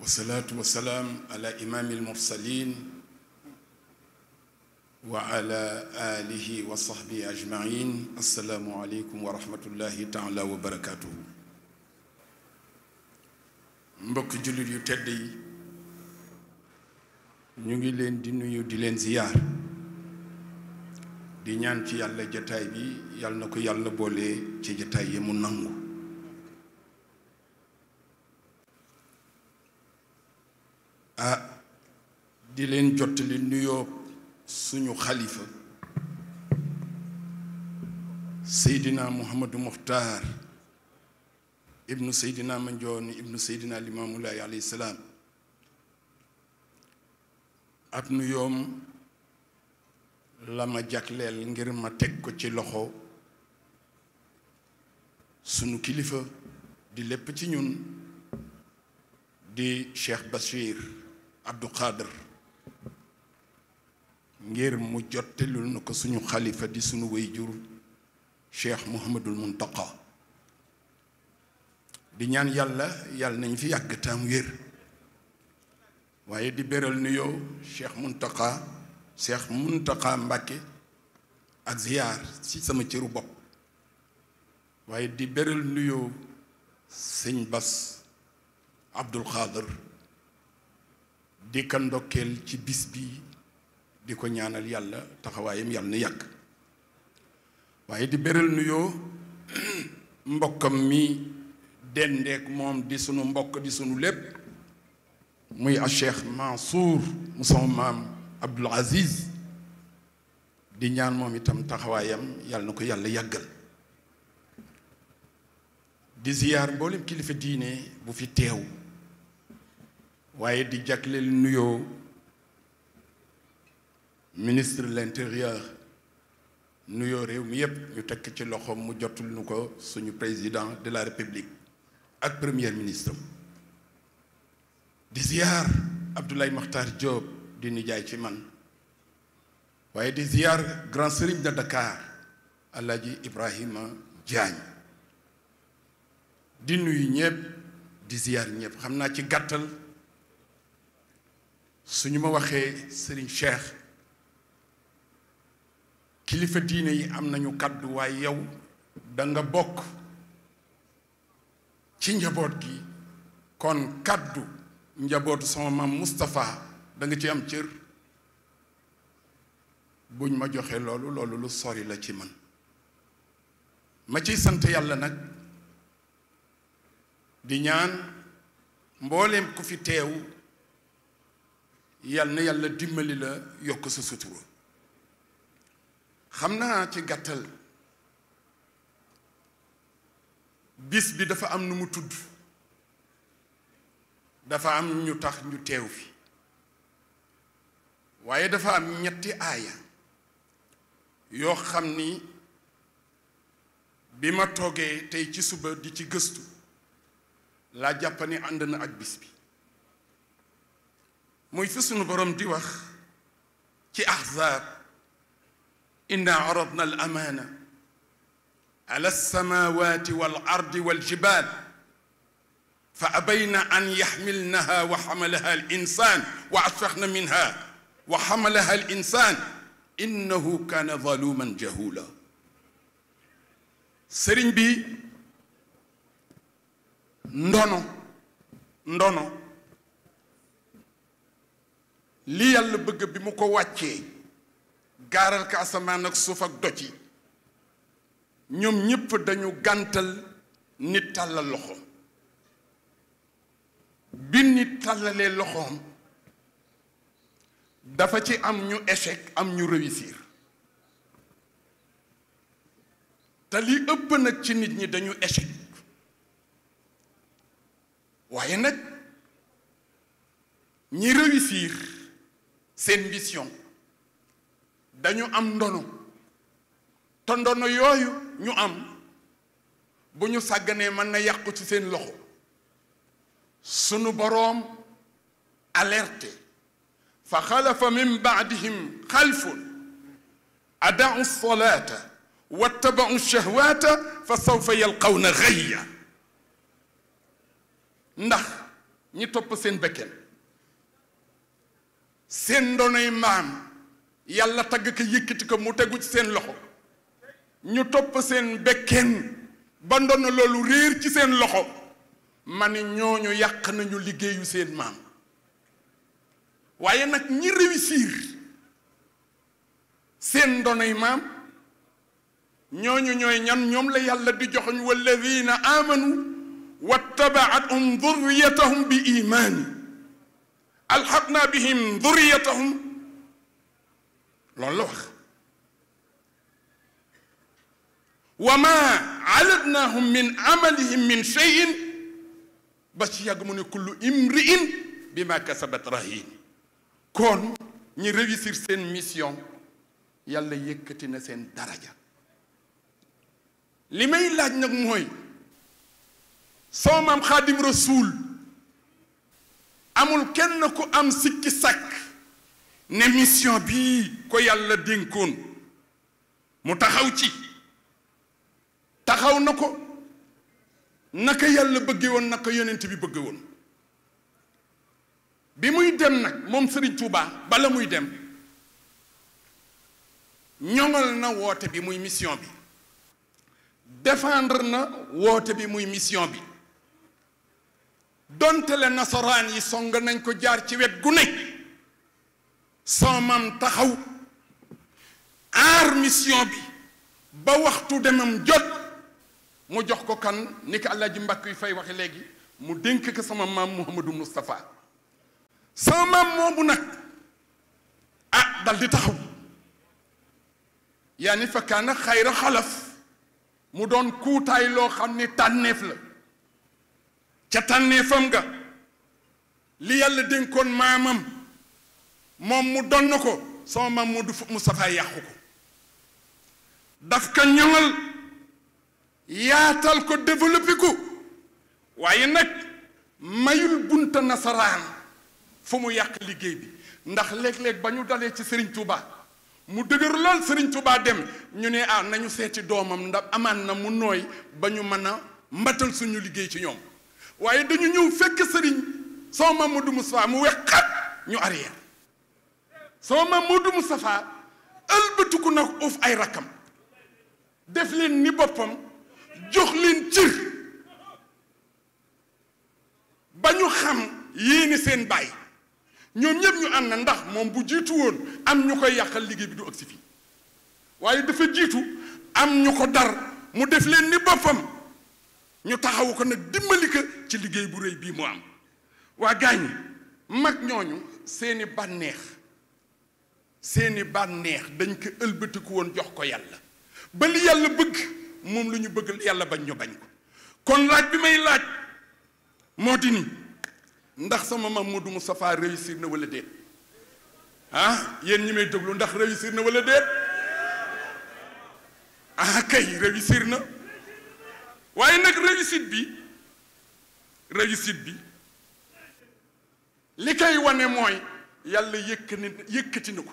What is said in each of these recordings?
والصلاة والسلام على إمام المرسلين وعلى آله وصحبه أجمعين. السلام عليكم ورحمة الله تعالى وبركاته. mbokk jullit yu tedd yi ñu ngi leen di nuyu di leen ziyaar di ñaan ci yàlla jataay bi yàlla na ko yàlla boole ci jataay yi mu nangu. di leen jottali nuyoo suñu xalifa Seydina Mouhamadou Mokhtar ibnu Seydina Mandione ibnu Seydina Limaamulaay alayhi salaam ab nuyoom la ma jagleel ngir ma teg ko ci loxo sunu kilifa di lépp ci ñun di Cheikh Bachir Abdou Khader ngir mu jottelul na ko suñu xalifa di sunu wayjur Cheikh Mouhamadul Muntaqa di ñaan yàlla nañ fi yàgg tam wér waaye di beral nuyoo Cheikh Muntaqa Mbàkke ak ziyaar ci sama cëru bopp waaye di beral nuyoo sëñ Bass Abdul Khader di ka ndokkeel ci bis bi di ko ñaanal yàlla taxawaayam yàlla na yàgg waaye di beral nuyoo mbokkam mi dendeek moom di sunu mbokk di sunu lépp muy a Cheikh Mansour mu sama maam Abdul Aziz di ñaan moom itam taxawaayam yàlla na ko yàlla yàggal di ziyaar mboolem kilifa diine bu fi teew waaye di jagleel nuyoo ministre de l'intérieur nuyoo réew mi yépp ñu tekk ci loxoom mu jotul nu ko suñu président de la république ak premier ministre di ziyaar Abdoulaye Makhtar Diop di nijaay ci man waaye di ziyaar grand serigne de Dakar Alhaji Ibrahima Diagne di nuyu ñépp di ziyaar ñépp xam naa ci gàttal suñu ma waxee Serigne Cheikh kilifa diine yi am nañu kàddu waaye yow danga bokk ci njaboot gi kon kàddu njabootu sama maam Moustapha danga ci am cër buñ ma joxe loolu lu sori la ci man ma ciy sant yàlla nag di ñaan mbooleem ku fi teew yal na yàlla dimbali la yokk sa sutura xam naa ci gàttal bis bi dafa am nu mu tudd dafa am ñu tax ñu teew fi waaye dafa am ñetti aaya yoo xam ni bi ma toogee tey ci suba di ci gëstu laa jàpp ni ànd na ak bis bi muy fi sunu borom di wax ci ahzaab inna aradna al amaana ala alsamawati wal ardi wal jibal fa abayna an yaxmilnaha wa xamalaha al insan wa asfaxna minha wa xamalaha al insan innahu kaana zaluman jahula sëriñ bi ndono li yàlla bëgg bi mu ko wàccee gaaral ka asamaan ak suuf ak doj yi ñoom ñépp dañu gàntal nit tàllal loxoom bi nit tàllalee loxoom dafa ci am ñu échec am ñu réussir te li ëpp nag ci nit ñi dañu échec waaye nag ñi réussir seen mission dañu am ndono te ndono yooyu ñu am bu ñu sàgganee mën na yàqu ci seen loxo sunu boroom alerte fa xalafa min baadihim xalfun adaau solata wattabau shahwata fa sawfa yalqawna gayya ndax ñi topp seen bekken seen ndonoy maam yàlla tagg ko yëkkati ko mu tegu ci seen loxo ñu topp seen bekken ba ndono loolu réer ci seen loxo ma ni ñooñu yàq nañu liggéeyu seen maam waaye nag ñi réussir seen ndonoy maam ñooñu ñooy ñan ñoom la yàlla di joxoñ walladina amanu wattabaatuhum dhurriyatahum bi imaani alxaqna bihim dhurriyatahum loolu la wax wa ma alatnahum min amalihim min cheyin ba ci yàgg mu ne kullu imriin bi ma kasabat rahin kon ñi réussir seen mission yàlla yëkkati na seen daraja li may laaj nag mooy soo maam xaadim rasuul amul kenn ku am sikki sàkk ne mission bii ko yàlla dénkoon mu taxaw ci taxaw na ko naka yàlla bëgge woon naka yonent bi bëgge woon bi muy dem nag moom Serigne Touba bala muy dem ñoŋal na woote bi muy mission bi défendre na woote bi muy mission bi donte le nasaraan yi song nañ ko jaar ci wet gu ne soo mam taxaw aar mission bi ba waxtu demam jot mu jox ko kan ni ko Alaaji Mbàkke Fay waxe léegi mu dénk ko sama maam Mouhamadou Moustapha sama maam moomu nag dal di taxaw yaa ni fa kaana xayra xalaf mu doon kuutaay loo xam ne tànneef la ca tànneefam nga li yàlla dénkoon maamam moom mu donn ko sama maam Modou Moustapha yàqu ko daf ka ñoŋal yaatal ko développé ko waaye nag mayul bunta nasaraan fu mu yàq liggéey bi ndax léeg-léeg ba ñu dalee ci Serigne Touba mu dëgër lool Serigne Touba dem ñu ne nañu seeti doomam ndax amaan na mu nooy ba ñu mën a mbatal suñu liggéey ci ñoom waaye dañu ñëw fekk Serigne sama Mamadou Moustapha mu wexxat ñu arrière sama Mamadou Moustapha ëlbatiku nag uuf ay rakkam def leen ni boppam jox leen cër ba ñu xam yéeni seen baay ñoom ñëpp ñu ànd na ndax moom bu jiitu woon am ñu koy yàqal liggéey bi du agsi fii waaye dafa jiitu am ñu ko dar mu def leen ni boppam ñu taxawu ko nag dimbali ko ci liggéey bu rëy bii mu am waa gaañ mag ñooñu seeni bànneex dañ ko ëlbatiku woon jox ko yàlla ba li yàlla bëgg moom lu ñu bëgg yàlla bañ ñu bañ ko kon laaj bi may laaj moo di ni ndax sama Mamadou Moustapha réussir na wala déet yéen ñi may déglu ndax réussir na wala déet kay réussir na waaye nag réussite bi li koy wane mooy yàlla yëkkati na ko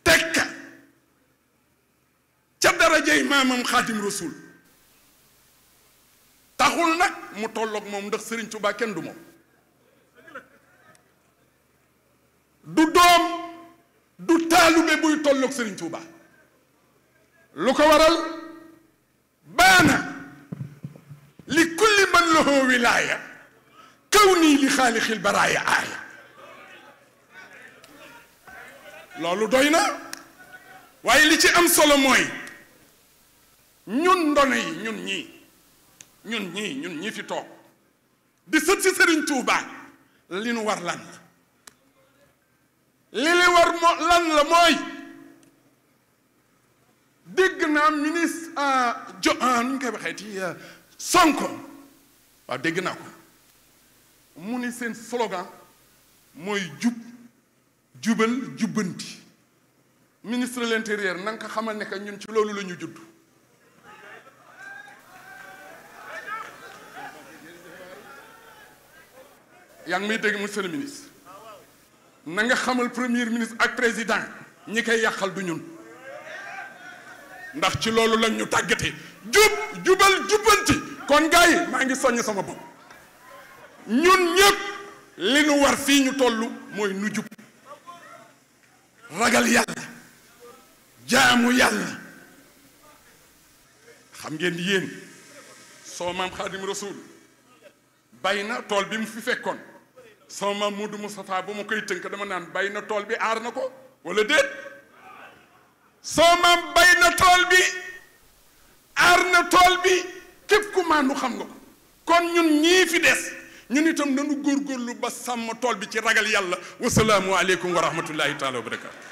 tekka ca darajay maamam Xaadim Rasul taxul nag mu tolloog moom ndax Serigne Touba kenn du moom du doom du taalube buy tolloog Serigne Touba lu ko waral baana li kulli man lahu wilaaya kaw nii li xaalixil baraaya aaya loolu doy na waaye li ci am solo mooy ñun ndono yi ñun ñii fi toog di sët si Serigne Touba li nu war lan la li war lan la mooy dégg naa ministre nu ñu koy waxeeti Sonko waaw dégg naa ko mu ni seen slogan mooy jubal jubbanti ministre de l'intérieur na nga ko xamal ne que ñun ci loolu la ñu judd yaa ngi may dégg monsieur le ministre na nga xamal premier ministre ak président ñi koy yàqal du ñun ndax ci loolu lañ ñu tàggate jubal jubbanti kon gars yi maa ngi soññ sama bopp ñun ñëpp li nu war fii ñu toll mooy nu jub ragal yàlla jaamu yàlla. xam ngeen ni yéen soo maam Xaadim Rasuul bay na tool bi mu fi fekkoon soo maam Modou Moustapha bu ma koy tënk dama naan bay na tool bi aar na ko wala déet. soo maam bay na tool bi aar na tool bi képp ku maandu xam nga ko. kon ñun ñii fi des ñun itam nanu góorgóorlu ba sàmm tool bi ci ragal yàlla. wasalaamu aleykum wa rahmatullahi taala wa barakaatu.